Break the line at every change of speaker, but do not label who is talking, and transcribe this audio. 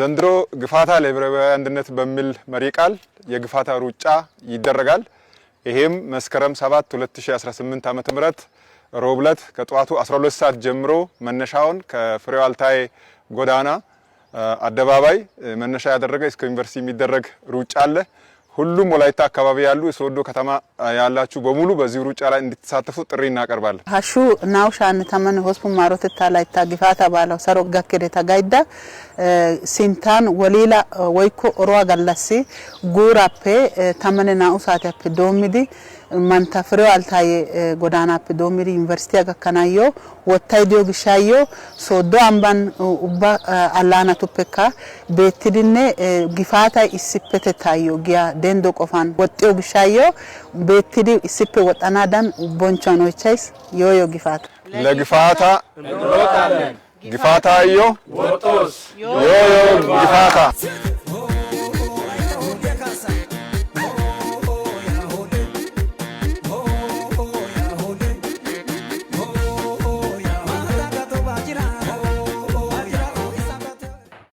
ዘንድሮ ግፋታ ለብሔራዊ አንድነት በሚል መሪ ቃል የግፋታ ሩጫ ይደረጋል። ይሄም መስከረም 7 2018 ዓ.ም ሮብ ዕለት ከጠዋቱ 12 ሰዓት ጀምሮ መነሻውን ከፍሬው አልታዬ ጎዳና አደባባይ መነሻ ያደረገ እስከ ዩኒቨርሲቲ የሚደረግ ሩጫ አለ። ሁሉም ወላይታ አካባቢ ያሉ፣ የሶዶ ከተማ ያላችሁ በሙሉ በዚህ ሩጫ ላይ እንድትሳተፉ ጥሪ እናቀርባለን።
Hashshu 2018 maarotettaa layttaa Gifaataa baalawu saro gakkideta gaydda sinttan woliila woykko oruwaa gallassi guurappe 12 saatiyappe doommidi mantta Firew Altaye godaanaappe doommidi yuniversttiyaa gakkanaayyo wottay diyo gishshaayyo Sooddo ambban ubba allaanatuppekka beettidinne gifaatay issippetettaayyo giya denddo qofan woxxiyo gishshaayyo beettidi issippe woxxanaadan bonchchuwan oychchays. Yooyo Gifaata!
ለግፋታ ግፋታዮ፣ ዮዮ ግፋታ!